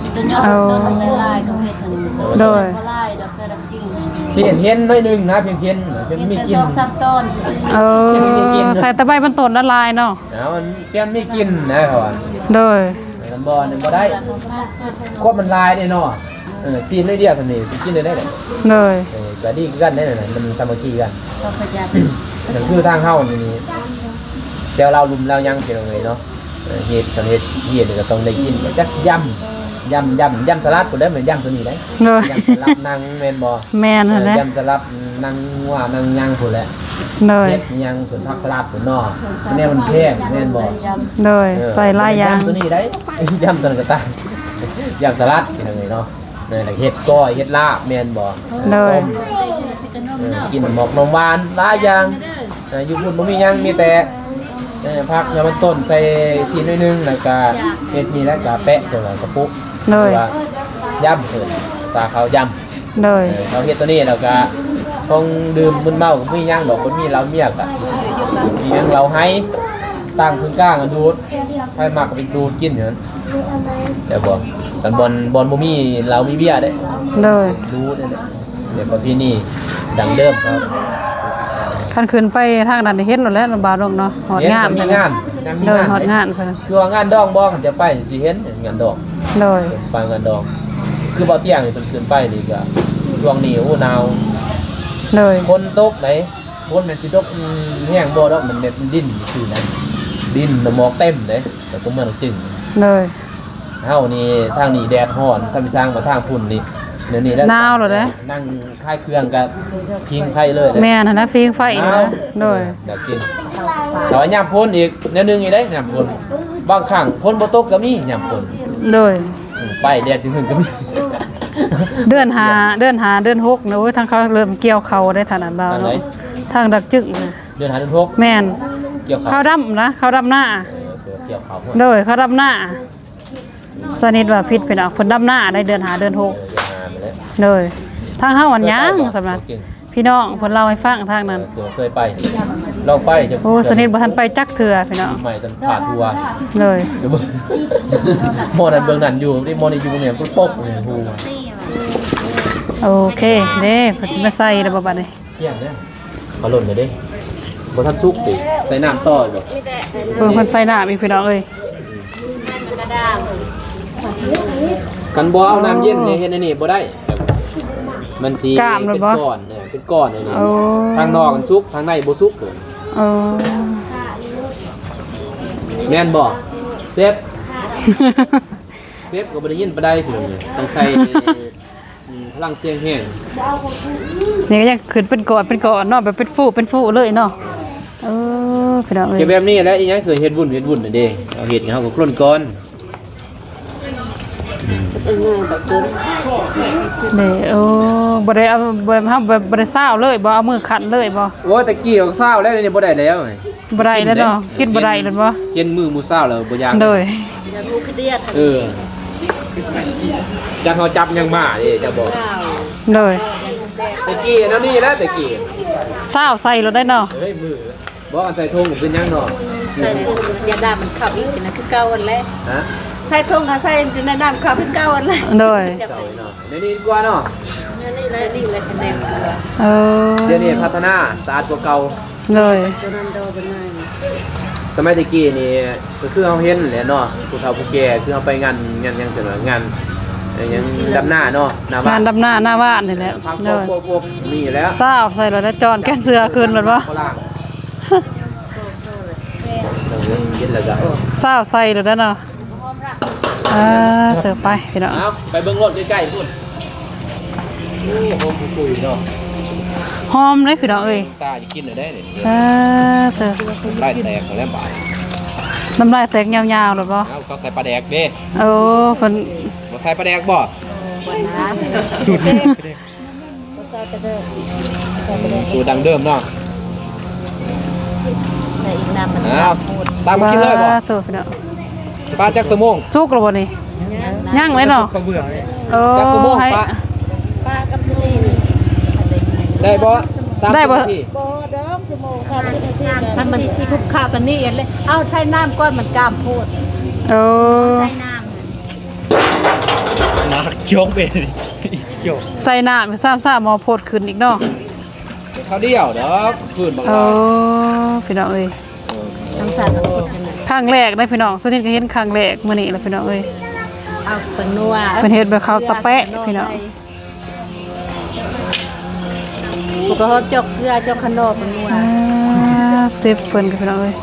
ມີແຕ່ຍອດມັນຕົ້ນ ເອີ ຫຼາຍໆ ກໍເຮັດໃຫ້ ໂດຍ ບໍ່ຫຼາຍດອກ ແຕ່ລະກິ່ງ ຊິເຫັນ ເຫັນໜ້ອຍໜຶ່ງນະ ພຽງເຫັນ ເຫັນມີກິ່ນ ແຕ່ສອງສາມຕອນຊື່ໆ ເອີ ໃສ່ແຕ່ໃບມັນຕົ້ນລະລາຍເນາະ ເອົາ ມັນປ່ຽນມີກິ່ນນະເຂົາວ່າ ໂດຍ ມັນບໍ່ ມັນບໍ່ໄດ້ ຄວາມມັນຫຼາຍເດ້ເນາະ ເອີ ຊີ້ນໜ້ອຍດຽວສ່ຳນີ້ຊິກິນໄດ້ໄດ໋ ໂດຍ ເອີ ກໍດີຄືກັນໄດ໋ນັ້ນ ມັນສາມັກຄີກັນ ກໍຄືທາງເຮົານີ້ ແຖວລາວລຸ່ມລາວຫຍັງ ພີ່ນ້ອງເອີຍເນາະ ເອີ ເຮັດ ຄັນເຮັດ ເຮັດນີ້ກໍຕ້ອງໄດ້ກິນ ຈັກຢຳ ຢຳ ຢຳ ຢຳສະຫຼັດພຸ້ນເດ້ ແມ່ນຢຳຕົວນີ້ໄດ໋ ໂດຍ ຢຳສະຫຼັດໜັງແມ່ນບໍ່ ແມ່ນຫັ້ນແຫຼະ ເອີ ຢຳສະຫຼັດ ໜັງງົວໜັງຫຍັງພຸ້ນແຫຼະ ໂດຍ ເຮັດຫຍັງເພິ່ນ ຜັກສະຫຼັດພຸ້ນເນາະ ແນວມັນແພງແມ່ນບໍ່ ໂດຍ ເອີ ໃສ່ຫຼາຍຢ່າງ ບໍ່ແມ່ນຢຳຕົວນີ້ໄດ໋ ຢຳຕົວນັ້ນກໍຕາມ ຢຳສະຫຼັດພີ່ນ້ອງເອີຍເນາະ ເອີ ແລ້ວເຮັດກ້ອຍເຮັດລາບແມ່ນບໍ່ ໂດຍ ຕົ້ມ ເອີ ກິນໝາກໜົມຫວານຫຼາຍຢ່າງ ເອີ ຢູ່ພຸ້ນບໍ່ມີຫຍັງ ມີແຕ່ ເອີ ຜັກຍາມັນຕົ້ນໃສ່ຊີ້ນໜ້ອຍໜຶ່ງ ແລ້ວກະເຮັດນີ້ ແລ້ວກະແປະ ແລ້ວກະປຸກ ໂດຍ ວ່າຢຳເພິ່ນ ພາສາເຂົາຢຳ ໂດຍ ເອີ ເຂົາເຮັດຕົວນີ້ແລ້ວກະ ຂອງດື່ມມຶນເມົາກໍບໍ່ມີຫຍັງດອກ ບໍ່ມີເຫຼົ້າເບຍກະ ມີຫຍັງເຫຼົ້າໄຮ ຕັ້ງເຄິ່ງກາງກໍດູດ ໃຜມັກກໍໄປດູດກິນຢູ່ນັ້ນ ແຕ່ບໍ່ ຄັນບ່ອນ ບ່ອນບໍ່ມີເຫຼົ້າມີເບຍເດ້ ໂດຍ ດູດ ແບບປະເພນີດັ້ງເດີມເນາະ ຄັນຂຶ້ນໄປທາງນັ້ນເຫັນໂລດແຫຼະ ບ່າວດົງເນາະ ຮອດງານ ເຫັນ ເພິ່ນມີງານ ໂດຍ ງານ ຮອດງານເພິ່ນ ຄືວ່າງານດອງບໍ່ ຄັນຈະໄປຊິເຫັນງານດອງ ໂດຍ ໄປງານດອງ ຄືບ່າວຕຽງນີ້ເພິ່ນຂຶ້ນໄປນີ້ກໍ ຊ່ວງນີ້ ໂອ້ ໜາວ ໂດຍ ຝົນຕົກໃດ໋ ຝົນແມ່ນຊິຕົກ ອືມ ແຮງບໍ່ດອກ ມັນແມ່ນດິນຊື່ນະ ດິນນະໝອກເຕັມເດ້ ແຕ່ຕົວເມືອງຈຶ່ງ ໂດຍ ເຮົານີ້ທາງນີ້ແດດຮ້ອນ ຊ່ຳຊ່າງ ມາທາງພຸ້ນນີ້ ແນວນີ້ແຫຼະ ໜາວໂລດເດ້ ນັ່ງຂາຍເຄື່ອງກໍຜິງໄຟເລີຍເດ້ ແມ່ນຫັ້ນນະ ຜິງໄຟ ໜາວ ໂດຍ ຢາກກິນ ແຕ່ວ່າຍາມຝົນອີກແນວໜຶ່ງອີກເດ້ ຍາມຝົນ ບາງຄັ້ງຝົນບໍ່ຕົກກໍມີຍາມຝົນ ໂດຍ ອືມ ໄປແດດຈັ່ງໜຶ່ງກໍມີ ເດືອນຫ້າ ເດືອນຫ້າ ເດືອນຫົກນະ ໂອ້ຍ ທາງເຂົາເລີ່ມກ່ຽວເຂົ້າໄດ້ທາງນັ້ນບ່າວເນາະ ທາງໃດ? ທາງດັກຈຶກ ເດືອນຫ້າ ເດືອນຫົກ ແມ່ນ ກ່ຽວເຂົ້າ ເຂົ້າດຳນະ ເຂົ້າດຳນາ ເອີ ເກີດກ່ຽວເຂົ້າ ໂດຍ ເຂົ້າດຳນາ ສະນິດວ່າຜິດພີ່ນ້ອງ ເພິ່ນດຳນາໃນເດືອນຫ້າ ເດືອນຫົກ ເອີ ເດືອນຫ້ານີ້ແຫຼະ ໂດຍ ທາງເຮົາອັນຫຍັງ ເຄີຍໄປບໍ່? ສຳລັບ ບໍ່ເກັ່ງ ພີ່ນ້ອງເພິ່ນເລົ່າໃຫ້ຟັງທາງນັ້ນ ເອີ ເພິ່ນເຄີຍໄປ ລອງໄປ ໂອ້ ສະນິດບໍ່ທັນໄປຈັກເທື່ອພີ່ນ້ອງ ໃໝ່ຕັນພາດຫົວ ໂດຍ ໝໍນັ້ນເບິ່ງນັ້ນຢູ່ ໝໍນີ້ຢູ່ເບິ່ງນີ້ ປຸບໆ ໂອເຄເດ້ ເພິ່ນຊິມາໃສ່ແລ້ວບໍ່ບັດນີ້? ທ່ຽງເດ້ ເຂົາຫຼົ່ນແລ້ວເດ້ ບໍ່ທັນສຸກຕິ ໃສ່ນ້ຳຕໍ່ຢູ່ບໍ່? ເບິ່ງເພິ່ນໃສ່ນ້ຳອີກພີ່ນ້ອງເອີຍ ຄັນບໍ່ເອົານ້ຳເຢັນນີ້ເຮັດອັນນີ້ບໍ່ໄດ້ ມັນຊິ ກ້າມໂລດບໍ່? ເປັນກ້ອນ ເອີ ເປັນກ້ອນອັນນີ້ ໂອ້ ທາງນອກມັນສຸກ ທາງໃນບໍ່ສຸກເລີຍ ອໍ ແມ່ນບໍ່? ເຊັບ ເຊັບກໍບໍ່ໄດ້ຍິນປານໃດ ພີ່ນ້ອງເອີຍ ຕ້ອງໃສ່ ອືມ ພະລັງສຽງແຮງ. ນີ້ກໍຍັງຂຶ້ນເປັນກ້ອນເປັນກ້ອນເນາະ ແບບເປັນຟູເປັນຟູເລີຍເນາະ. ເອີ ພີ່ນ້ອງເອີຍ ແບບນີ້ແຫຼະ ອີຫຍັງຄືເຮັດວຸ້ນເຮັດວຸ້ນນັ້ນເດ້ ເຮົາເຮັດເຮົາກໍລົ້ນກ່ອນ. ນີ້ ໂອ້ ບໍ່ໄດ້ເອົາ ແບບເຮົາແບບບໍ່ໄດ້ຊາວເລີຍບໍ່? ເອົາມືຂັນເລີຍບໍ່? ໂອ້ ແຕ່ກີ້ກໍຊາວແລ້ວ ດຽວນີ້ບໍ່ໄດ້ແລ້ວ. ບໍ່ໄດ້ແລ້ວເນາະ ກິນບໍ່ໄດ້ແລ້ວບໍ່? ເຫັນມືໝູ່ຊາວແລ້ວບໍ່ຢາກ ໂດຍ ເອີ ຈັກເຮົາຈັບຫຍັງມາເດ້ ເຈົ້າບອກ ໂດຍ ແຕ່ກີ້ແນວນີ້ແຫຼະ ແຕ່ກີ້ຊາວໃສ່ໂລດໄດ້ເນາະ ເອີຍ ມື ບໍ່ ອັນໃສ່ຖົງເປັນຫຍັງເນາະ? ໃສ່ຖົງ ຢ່າດຳມັນເຂົ້າອີກນະ ຄືເກົ່າຫັ້ນແຫຼະ. ຮະ? ໃສ່ຖົງຫາໃສ່ ຈະໄດ້ດຳເຂົ້າຄືເກົ່າຫັ້ນແຫຼະ. ໂດຍ ເຈົ້າເນາະ ແນວນີ້ດີກວ່າເນາະ ແນວນີ້ແຫຼະ ນີ້ແຫຼະ ຄະແນນກວ່າ. ເອີ ດຽວນີ້ພັດທະນາສະອາດກວ່າເກົ່າ. ໂດຍ ສະໄໝແຕ່ກີ້ນີ້ ກໍຄືເຮົາເຫັນແຫຼະເນາະ ຜູ້ເຖົ້າຜູ້ແກ່ ຄືເຮົາໄປງານ ງານຫຍັງ ເອີ້ນວ່າງານ ເອີ ຫຍັງ ດຳນາເນາະ ໜ້າບ້ານ ງານດຳນາໜ້າບ້ານນີ້ແຫຼະ. ເອີ ພັງ ໂດຍ ໂປກໆ ມີແລ້ວ ຊາວໃສ່ໂລດໄດ້ ຈອນແກ່ນເສືອຂຶ້ນໂລດບໍ່? ຊາວໃສ່ໂລດໄດ້ເນາະ. ອ່າ ເຊີບໄປພີ່ນ້ອງ ເອົາ ໄປເບິ່ງໂລດໃກ້ໆພຸ້ນ. ໂອ້ ຫອມປຸ້ຍໆເນາະ ຫອມເດ້ພີ່ນ້ອງເອີຍ ຕາຈະກິນແລ້ວໄດ໋ນີ້. ອ່າ ເຊີບ ນ້ຳລາຍແຕກແລ້ວບາດ ນ້ຳລາຍແຕກຍາວໆໂລດບໍ່? ເອົາ ເຂົາໃສ່ປາແດກເດ້. ໂອ້ ເພິ່ນ ບໍ່ໃສ່ປາແດກບໍ່? ສູດ ບໍ່ໃສ່ປາແດກ ໃສ່ປາແດກ ສູດດັ້ງເດີມເນາະ. ໃສ່ອີກນ້ຳມັນ ອ້າວ ຕາມມາກິນເລີຍບໍ່? ອ່າ ໂທ້ ພີ່ນ້ອງ ປາຈັກຊົ່ວໂມງ? ສຸກແລ້ວບໍ່ນີ້? ຍັງ ຍັງເລີຍເນາະ. ໂອ້ ຈັກຊົ່ວໂມງ ໃຫ້ ປາ ປາກັບທະເລນີ້ ໄດ້ບໍ່? ໄດ້ບໍ່? ສາມສິບນາທີ ບໍ່ດອກ ຊົ່ວໂມງ ສາມສິບນາທີ ຖ້າມັນສຸກຄາກັນນີ້ເອງເລີຍ. ເອົາ ໃສ່ນ້ຳກ່ອນ ມັນກາມໂພດ. ໂອ້ ໃສ່ນ້ຳ ໜັກ ໂຈກເປັນ ໂຈກ ໃສ່ນ້ຳຊ້ຳໆ ໝໍ້ໂພດຂຶ້ນອີກເນາະ. ເຮັດຄາວດຽວດອກ ພື້ນບັກຫຼາຍ. ໂອ້ ພີ່ນ້ອງເອີຍ ເອີ ຄັ້ງແລກເດ້ພີ່ນ້ອງ ສຸນິດກໍເຫັນຄັ້ງແລກມື້ນີ້ລະພີ່ນ້ອງເອີຍ. ເອົາແປ້ງນົວ ເພິ່ນເຮັດແບບເຂົ້າຕະແປະພີ່ນ້ອງ. ບໍ່ກໍຮອດຈອກເກືອ ຈອກຂະໜອມມັນນົວ. ອ່າ ເຊັບເພິ່ນກໍພີ່ນ້ອງເອີຍ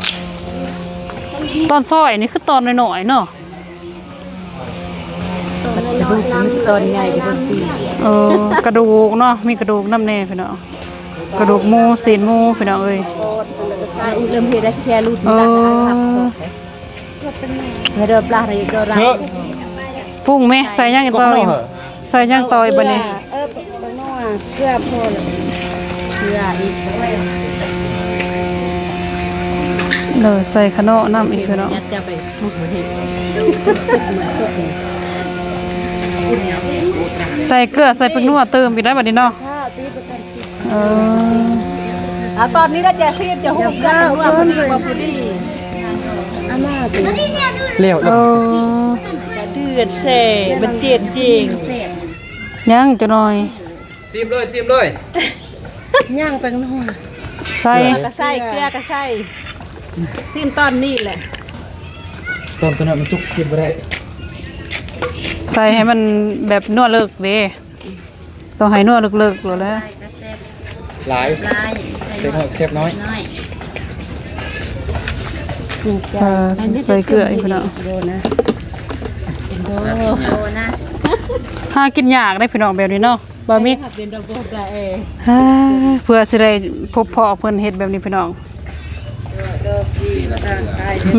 ຕອນຊອຍນີ້ຄືຕອນນ້ອຍໆເນາະ. ຕອນໃຫຍ່ເບິ່ງຕີ ເອີ ກະດູກເນາະ ມີກະດູກນຳແດ່ພີ່ນ້ອງ ກະດູກໝູ ຊີ້ນໝູພີ່ນ້ອງເອີຍ. ເລີ່ມເຮັດໄດ້ແຄ່ລຸ້ນ ເອີ ປຸງແມ ໃສ່ຫຍັງຕໍ່ອີກ? ໃສ່ຫຍັງຕໍ່ອີກບັດນີ້? ເອີ ແປ້ງນົວ ເກືອພໍແລ້ວ ເກືອອີກ ເອີ ໃສ່ຂະໜໍນຳອີກພີ່ນ້ອງ. ໃສ່ເກືອ ໃສ່ແປ້ງນົວຕື່ມອີກໄດ້ບັດນີ້ເນາະ. ເອີ ອາ ຕອນນີ້ລະຈະຊີມ ຈະຫຸ່ມ ເກືອແປ້ງນົວ ພໍດີບໍ່ພໍດີ ເອົາມາຕິ ແລ້ວ ເອີ ກະເດືອດແຊ ມັນເຈັບຈິງ. ຍັງຈັກໜ່ອຍ ຊີມເລີຍ ຊີມເລີຍ. ຍັງແປ້ງນົວ ໃສ່ ເກືອກໍໃສ່ ເກືອກໍໃສ່ ຊີມຕອນນີ້ແຫຼະ. ຕອນຕົວນັ້ນມັນສຸກກິນບໍ່ໄດ້ ໃສ່ໃຫ້ມັນແບບນົວເລິກເດ້ ຕ້ອງໃຫ້ນົວເລິກໆໂລດແຫຼະ. ຫຼາຍ ຫຼາຍ ແຊບນ້ອຍ ແຊບນ້ອຍ ເອີ ໃສ່ເກືອອີກພີ່ນ້ອງ. ຫາກິນຍາກເດ້ພີ່ນ້ອງແບບນີ້ເນາະ ບ່າວມິກ. ເພື່ອຊິໄດ້ພົບພໍ້ເພິ່ນເຮັດແບບນີ້ພີ່ນ້ອງ.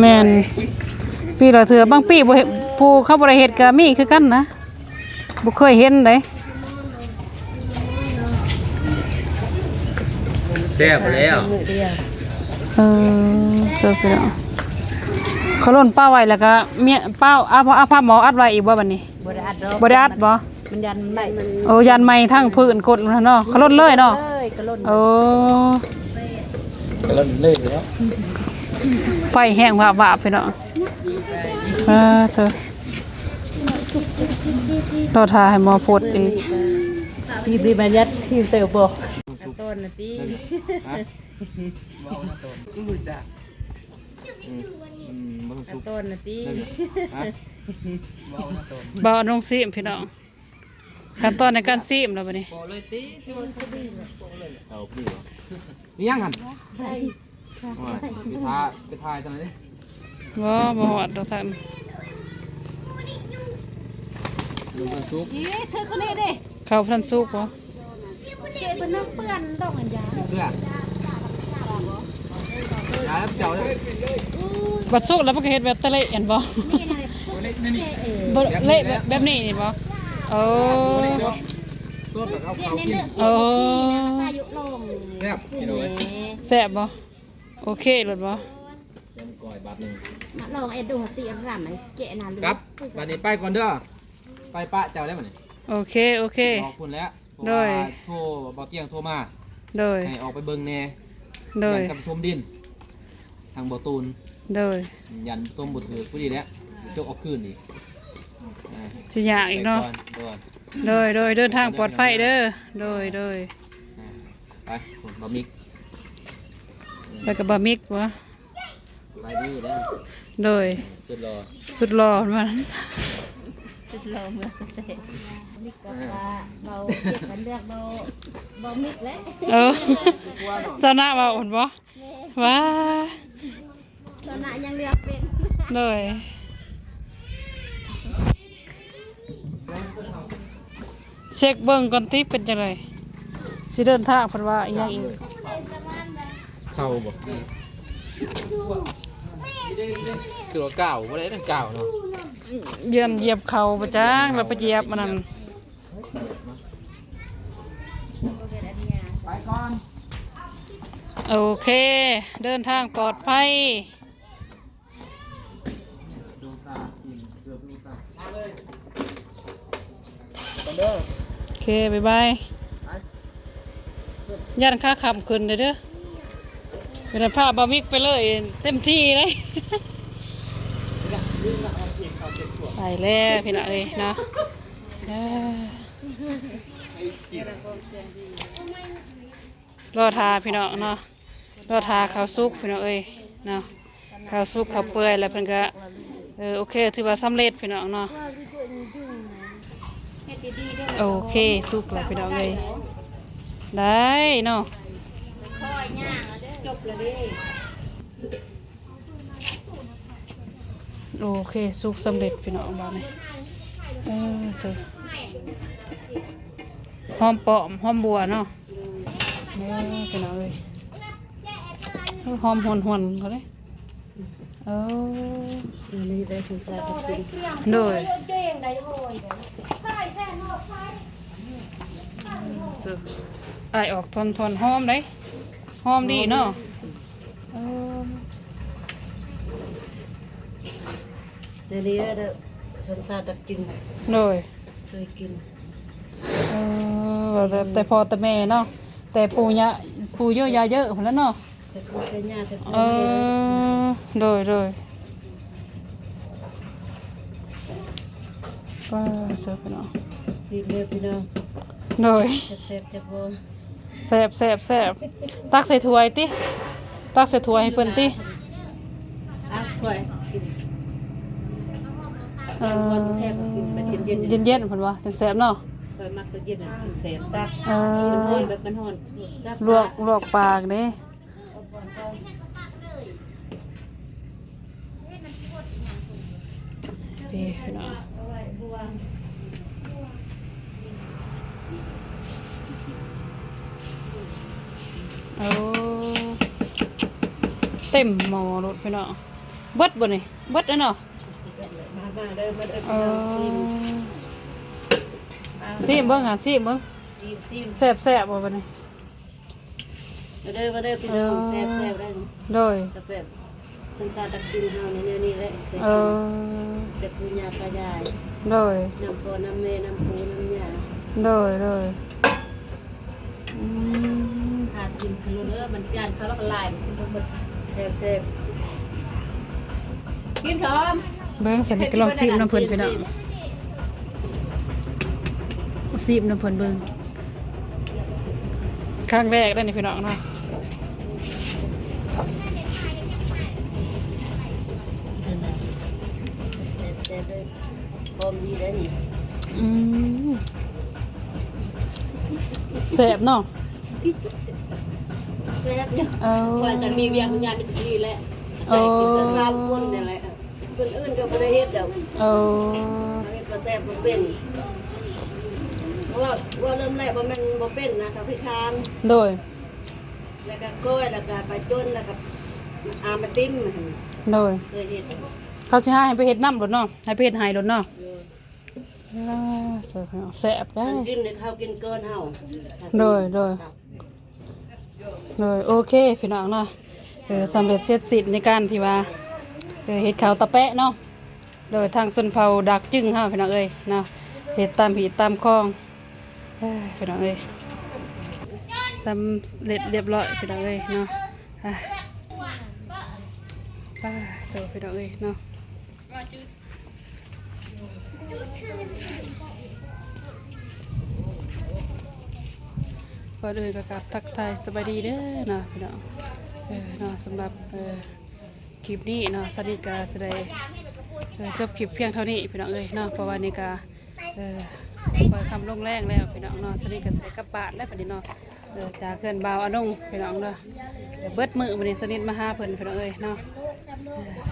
ແມ່ນ ປີລະເທື່ອ ບາງປີບໍ່ເຫັນ ຜູ້ເຂົາບໍ່ໄດ້ເຮັດກໍມີຄືກັນນະ. ບໍ່ເຄີຍເຫັນເດ້. ແຊບແລ້ວ ເອີ ແຊບແລ້ວ. ເຂົາຫຼົ່ນປາໄວ້ແລ້ວກໍເມຍປາ ເອົາ ເອົາຜ້າໝໍ້ອັດໄວ້ອີກບໍ່ບັດນີ້? ບໍ່ໄດ້ອັດດອກ ບໍ່ໄດ້ອັດບໍ່? ມັນຢ້ານໄໝ້ ໂອ້ ຢ້ານໄໝ້ທັງພື້ນກົດເນາະ. ເຂົາຫຼົ່ນເລີຍເນາະ ເລີຍ ກໍຫຼົ່ນ ໂອ້ ກໍຫຼົ່ນເລີຍເນາະ. ໄຟແຮງວາບໆ ພີ່ນ້ອງ ເອີ ເທີ ລໍຖ້າໃຫ້ໝໍ້ໂພດອີກ. ມີດີມາຍັດທີເຕີບໍ່? ຕອນນະຕິ ຮະ? ເວົ້ານະຕອນ ອືມ ອືມ ບໍ່ຕ້ອງສຸກ ຕອນນະຕິ ຮະ? ເວົ້ານະຕອນ ບໍ່ ນ້ອງຊີມ ພີ່ນ້ອງ ຂັ້ນຕອນໃນການຊີມແລ້ວບັດນີ້ ເອົາ ມີຫຍັງຫັ້ນ? ໄດ້ ໂອ້ຍ ໄປຖ່າຍ ໄປຖ່າຍຕອນນັ້ນເດ້. ບໍ່ ບໍ່ຮອດດອກທ່ານ ລົງກັນສຸກ ເອີ ຖືກຄົນນີ້ເດ້. ເຂົ້າບໍ່ທັນສຸກບໍ່? ເຈເພິ່ນເປື້ອນດອກອັນຢາ ເພື່ອ ຢາແລ້ວເຈົ້າເດ້. ບັດສຸກແລ້ວມັນກໍເຮັດແບບຕະເລະ ເຫັນບໍ່? ນີ້ນະ ບໍ່ເລະແບບ ແບບນີ້ນີ້ບໍ່? ໂອ້ ສົດ ສົດແລ້ວເອົາເຂົ້າກິນ. ໂອ້ ແຊບ ແຊບບໍ່? ໂອເຄໂລດບໍ່? ເຕັມກ້ອຍບາດໜຶ່ງ ມາລອງເອັດດູ ຊິລຳໃຫ້ແກະໜ້າລູກ. ກັບ ບາດນີ້ໄປກ່ອນເດີ ໄປປະເຈົ້າໄດ້ບັດນີ້. ໂອເຄ ໂອເຄ ບອກພຸ້ນແຫຼະ ເພາະວ່າໂທ ເບົາຕຽງໂທມາ ໂດຍ ໃຫ້ອອກໄປເບິ່ງແດ່ ໂດຍ ຢ້ານກັບຖົມດິນ ທາງບໍ່ຕູນ ໂດຍ ຢ້ານຖົມບໍ່ຖືກ ພໍດີແຫຼະ ຈົກເອົາຄືນອີກ ອ່າ ຊິຍາກອີກເນາະ ໄປກ່ອນ ໂດຍ ໂດຍ ໂດຍ ເດີນທາງປອດໄພເດີ ໂດຍ ໂດຍ ອ່າ ໄປ ເບົາມິກ ແລ້ວກໍເບົາມິກບໍ່? ສະບາຍດີເດີ ໂດຍ ສຸດຫຼໍ່ ສຸດຫຼໍ່ມັນ ສຸດຫຼໍ່ເມືອງເຕະ ມີກໍວ່າເບົາເກັບກັນເລືອກເບົາ ເບົາມິກແຫຼະ ເອີ ຊະນະເວົ້າໂອນບໍ່? ແມ່ນ ວ່າ ຊະນະຍັງເລືອກເປັນ ໂດຍ ເຊັກເບິ່ງກ່ອນຕິ ເປັນຈັ່ງໃດ ຊິເດີນທາງ ເພິ່ນວ່າອີຫຍັງອີກ? ເຂົ້າບໍ່? ຄືວ່າກ້າວບໍ່ໄດ້ນະ ກ້າວເນາະ ຢ້ານຢຽບເຂົ້າບໍ່ຈັກ ແລ້ວໄປຢຽບອັນນັ້ນ. ໄປກ່ອນ ໂອເຄ ເດີນທາງປອດໄພ. ໂອເຄ ບາຍບາຍ ຢ້ານຂາຄ້ຳຂຶ້ນເດີ ເປັນພາບາມິກໄປເລີຍ ເຕັມທີ່ເລີຍ ໄປແລ້ວພີ່ນ້ອງເອີຍເນາະ ເອີ ລໍຖ້າພີ່ນ້ອງເນາະ ລໍຖ້າເຂົ້າສຸກພີ່ນ້ອງເອີຍເນາະ ເຂົ້າສຸກເຂົ້າເປື່ອຍແລ້ວເພິ່ນກະ ເອີ ໂອເຄ ຖືວ່າສຳເລັດພີ່ນ້ອງເນາະ ໂອເຄ ສຸກແລ້ວພີ່ນ້ອງເອີຍ ໄດ້ເນາະ ໂອເຄ ສຸກສຳເລັດພີ່ນ້ອງບາດນີ້ ເອີ ຫອມປ້ອມ ຫອມບົວເນາະ ເອີ ພີ່ນ້ອງເອີຍ ຫອມຫວນໆ ເຂົາເດ້ ເອີ ອັນນີ້ໄດ້ສົງສານເພິ່ນກິນ ໂດຍ ອ້າຍອອກທ່ອນໆ ຫອມເດ້ ຫອມດີເນາະ ເອີ ແນວນີ້ເດີ ສັນຊາດຕັກກິນ ໂດຍ ເຄີຍກິນ ເອີ ແຕ່ ແຕ່ພໍ່ແຕ່ແມ່ເນາະ ແຕ່ປູ່ຍ່າ ປູ່ເຍີະຍ່າເຍີະພຸ້ນແຫຼະເນາະ ແຕ່ປູ່ແຕ່ຍ່າ ແຕ່ພໍ່ ເອີ ແມ່ເລີຍ ໂດຍ ໂດຍ ວ້າ ເຊີບເນາະ ຊີມເດີພີ່ນ້ອງ ໂດຍ ແຊບໆ ຈັກບໍ່? ແຊບ ແຊບ ແຊບ ຕັກໃສ່ຖ້ວຍຕິ ຕັກໃສ່ຖ້ວຍໃຫ້ເພິ່ນຕິ ເອົາຖ້ວຍກິນ ເອີ ແຊບ ກິນແບບເຢັນໆ ເຢັນໆ ເພິ່ນວ່າຈັ່ງແຊບເນາະ ຂ້ອຍມັກແຕ່ເຢັນ ກິນແຊບ ຕັກ ເອີ ເອີ ແບບມັນຮ້ອນ ລວກ ລວກປາກເດ້. ນີ້ພີ່ນ້ອງ ໂອ້ ເຕັມໝໍ້ໂລດພີ່ນ້ອງ ເບິດບໍ່ນີ້? ເບິດແລ້ວເນາະ ມາ ມາເດີ ມາເດີ ເອີ ພີ່ນ້ອງ ຊີມ ຊີມເບິ່ງ ອ່າ ຊີມເບິ່ງ ຊີມ ຊີມ ແຊບ ແຊບບໍ່ບັດນີ້? ມາເດີ ມາເດີພີ່ນ້ອງ ເອີ ແຊບໆ ໄດ້ນີ້ ໂດຍ ກໍແບບສັນຊາດດັກກິນເຮົານີ້ ແນວນີ້ແຫຼະ ເອີ ແຕ່ປູ່ຍ່າຕາຍາຍ ໂດຍ ນຳພໍ່ນຳແມ່ ນຳປູ່ນຳຍ່າ ໂດຍ ໂດຍ ອືມ ຫາກິນເຂົາໂລດເດີ ມັນຢ້ານເຂົາລະກະຫຼາຍ ມັນກິນບໍ່ໝົດ ແຊບໆ ກິນຂະຫອມ ເບິ່ງ ສັນນີ້ກໍລອງຊີມນຳເພິ່ນພີ່ນ້ອງ ຊີມນຳເພິ່ນເບິ່ງ ຄັ້ງແລກເດ້ນີ້ພີ່ນ້ອງເນາະ ແຊບໆ ເດີ ຫອມດີເດ້ນີ້ ອືມ ແຊບເນາະ ແຊ ແຊບຢູ່ ເອີ ວ່າກັນມີວຽກມີງານຢູ່ທີ່ແຫຼະ ເອີ ໃສ່ກິນແຕ່ສາມຄົນນີ້ແຫຼະ ຄົນອື່ນກໍບໍ່ໄດ້ເຮັດດອກ ເອີ ເຮັດບໍ່ແຊບບໍ່ເປັນ ເວົ້າ ເວົ້າເລີ່ມແລກບໍ່ແມ່ນບໍ່ເປັນນະ ເຂົາພິການ ໂດຍ ແລ້ວກໍກ້ອຍ ແລ້ວກໍປາຈົນ ແລ້ວກໍອາມາຕິມ ໂດຍ ເຄີຍເຮັດ ເຂົາຊິຫາໃຫ້ໄປເຮັດນຳໂລດເນາະ ໃຫ້ໄປເຮັດໃຫ້ໂລດເນາະ ເອີ ອ່າ ແຊບເດ້ ກິນໃຫ້ເຂົາກິນກ່ອນເຮົາ ໂດຍ ໂດຍ ໂດຍ ໂອເຄ ພີ່ນ້ອງເນາະ ເອີ ສຳເລັດເສັດສິ້ນໃນການທີ່ວ່າ ເອີ ເຮັດເຂົ້າຕະແປະເນາະ ໂດຍ ທາງຊົນເຜົ່າດາກຈຶງເຮົາ ພີ່ນ້ອງເອີຍເນາະ ເຮັດຕາມຮີດຕາມຄອງ ເອີ ພີ່ນ້ອງເອີຍ ສຳເລັດລຽບຮ້ອຍ ພີ່ນ້ອງເອີຍເນາະ ອ່າ ປ້າໂທ້ ພີ່ນ້ອງເອີຍເນາະ ກ່ອນອື່ນກໍກາບທັກທາຍສະບາຍດີເດີເນາະ ພີ່ນ້ອງ ເອີ ເນາະ ສຳລັບ ເອີ ຄລິບນີ້ເນາະ ຊາວນິດກໍຊິໄດ້ ເອີ ຈົບຄລິບພຽງເທົ່ານີ້ ພີ່ນ້ອງເອີຍເນາະ ເພາະວ່ານີ້ກໍ ເອີ ຄ່ອຍຄ່ຳລົງແລງແລ້ວ ພີ່ນ້ອງເນາະ ຊາວນິດກໍຊິໄດ້ກັບບ້ານແລ້ວບັດນີ້ເນາະ ເອີ ຈາກເຮືອນບ່າວອານົງ ພີ່ນ້ອງເນາະ ເບິດມື້ມື້ນີ້ຊາວນິດມາຫາເພິ່ນ ພີ່ນ້ອງເອີຍເນາະ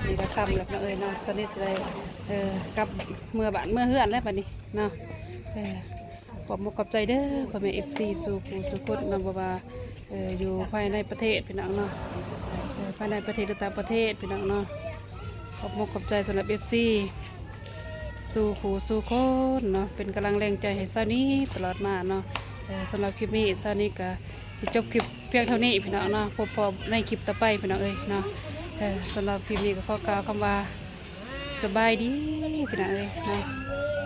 ເອີ ນີ້ກໍຄ່ຳແລ້ວ ພີ່ນ້ອງເອີຍເນາະ ຊາວນິດຊິໄດ້ ເອີ ກັບເມືອບ້ານເມືອເຮືອນແລ້ວບັດນີ້ເນາະ ເອີ ຂອບມຸກຂອບໃຈເດີພໍ່ແມ່ເອັຟຊີສູ່ຜູ້ສູ່ຄົນເນາະ ບໍ່ວ່າ ເອີ ຢູ່ພາຍໃນປະເທດ ພີ່ນ້ອງເນາະ ເອີ ພາຍໃນປະເທດ ຫຼື ຕ່າງປະເທດ ພີ່ນ້ອງເນາະ ຂອບມຸກຂອບໃຈສຳລັບເອັຟຊີສູ່ຜູ້ສູ່ຄົນເນາະ ເປັນກຳລັງແຮງໃຈໃຫ້ຊາວນິດຕະຫຼອດມາເນາະ ເອີ ສຳລັບຄລິບນີ້ຊາວນິດກໍຊິຈົບຄລິບພຽງເທົ່ານີ້ ພີ່ນ້ອງເນາະ ພົບພໍ້ໃນຄລິບຕໍ່ໄປ ພີ່ນ້ອງເອີຍເນາະ ເອີ ສຳລັບຄລິບນີ້ກໍຂໍກ່າວຄຳວ່າ ສະບາຍດີພີ່ນ້ອງເອີຍເນາະ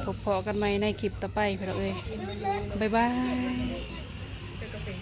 ພົບພໍ້ກັນໃໝ່ໃນຄລິບຕໍ່ໄປພີ່ນ້ອງເອີຍ ບາຍບາຍ.